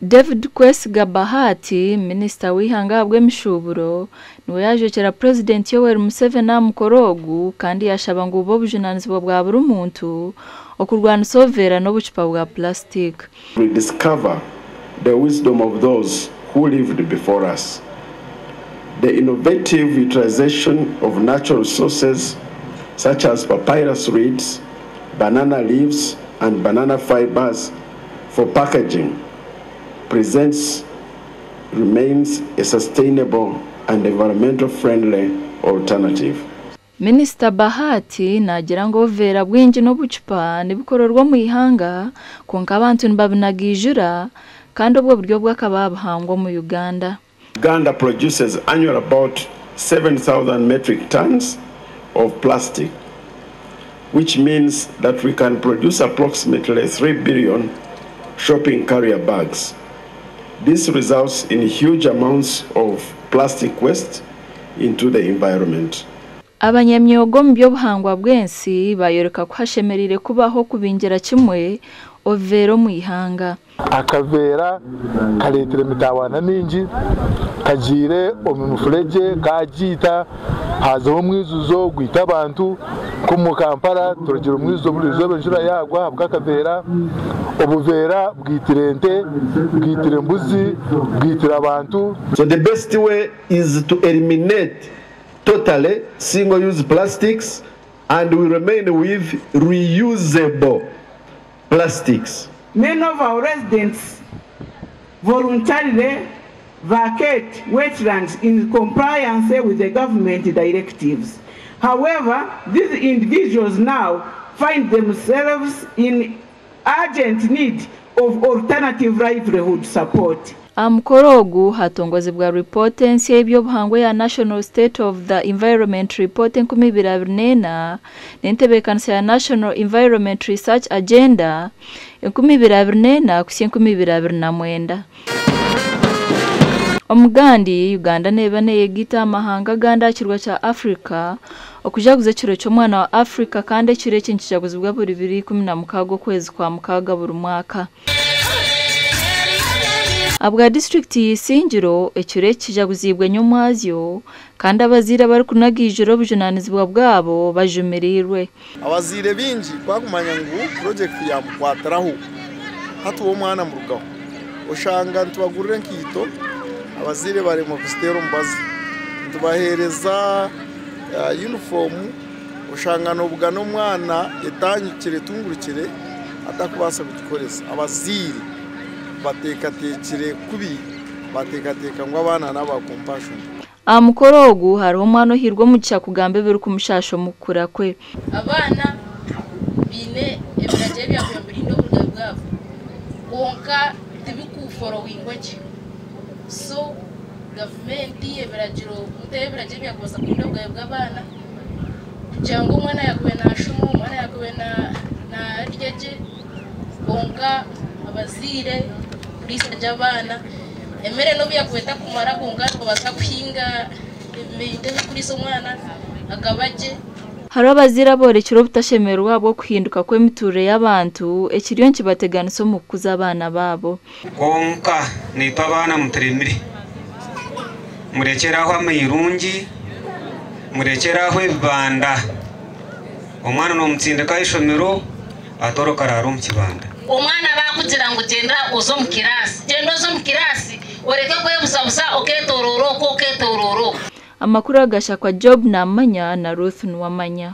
David Kwesiga Bahati, minisita w'eihanga ahabw'emishuuburo, niwe yaajwekyera Purezidenti Yoweri Museveni aha mukoro ogu kandi yaashaba ngu bube obujunaanizibwa bwa buri muntu okurwanisa obuveera n'obucupa bwa purasitika. Rediscover the wisdom of those who lived before us. The innovative utilization of natural resources such as papyrus reeds, banana leaves, and banana fibers for packaging presents remains a sustainable and environmental friendly alternative. Minisita Bahati naagira ngu obuveera bwingi n'obucupa nibikorerwa omu ihanga kwonka abantu nibabinagaijura kandi obwo buryo bwakaba buhangwa omu Uganda. Uganda produces annually about 7,000 metric tons of plastic, which means that we can produce approximately 3 billion shopping carrier bags. This results in huge amounts of plastic waste into the environment. Abanyamyoga omu by'obuhangwa bw'ensi bayoreka ku hashemereire kubaho okubingira kimwe obuveera omu ihanga. Akaveera kareetire emitawaana mingi, kagiire omu mifuregye kagiita, hazaho omwijuzo gwita abantu nk'omu Kampala turagira omwijuzo buri izooba enjura yaagwa ahabw'akaveera. Obuveera bwitire ente, bwitire embuzi, bwitire abantu. So the best way is to eliminate totally single-use plastics and we remain with reusable plastics. Many of our residents voluntarily vacate wetlands in compliance with the government directives. However, these individuals now find themselves in urgent need of alternative livelihood support. Aha mukoro ogu hatongozibwa ripoota ensya y'eby'obuhangwa eya National State of the Environment Report 2024 n'entebeekanisa ya National Environment Research Agenda 2024 kuhitsya 2029. Omugandi, Uganda neeba neeyegaita aha mahanga agandi aha kirwa kya Africa okujaguza ekiro ky'omwana wa Africa kandi ekiro eki nikijaguzibwa buri biro 16 okwezi kwa mukaaga buri mwaka. Ahabwa disiturikiti ya Isingiro, ekiro eki kijaguziibwe nyomwazyo kandi abazaire abarikunagiijura obujunaanizibwa bwabo bajumiriirwe. Abazaire baingi ku barikumanya ngu purojekiti yaamukwatiraho hati we omwana amurugaho, oshanga nitubagurira enkaito abazaire baremwa kuziteera omubazi, nitubaheereza yunifoomu oshanga noobugana omwana etanyukire etungurukire atakubaasa kugikoresa. Abazaire bateekateekire kubi bateekateeka ngu abaana n'aba compassion. Aha mukoro ogu hariho omwana ohairwe omugisha kugamba ebirikumushasha omu kukura kwe. Abaana baine ebiragiro ebyakubaire nibirinda obugabe bwabo kwonka tibikuforowingwa gye. So gavumenti ebiragiro muteho ebiragiro ebyakubaasa kurinda obugabe bw'abaana kugira ngu omwana yaakubaire naashoma, omwana yaakubaire naarya gye kwonka abazaire kuriisa gye abaana. Emere n'obu yaakuba etakumara kwonka nibabaasa kuhinga ebintu ebirikuriisa omwana akaba gye. Hariho abazaire aboorekire obutashemererwa ahabw'okuhinduka kw'emituurire y'abantu ekiriyo nikibateganisa omu kukuza abaana baabo. Kwonka naitwe abaana muturemire. Murekyere aho amairungi, murekyere aho ebibanda. Omwana noomutsindika aha ishomero, atoroka araara omu kibanda. Omwana baakugira ngu gyenda oze omu kiraasi, gyenda oze omu kiraasi oreke kwebuzabuza okeetooroora oku okeetooroora oku. Amakuru agashakwa Job Namanya na Ruth Nuwamanya.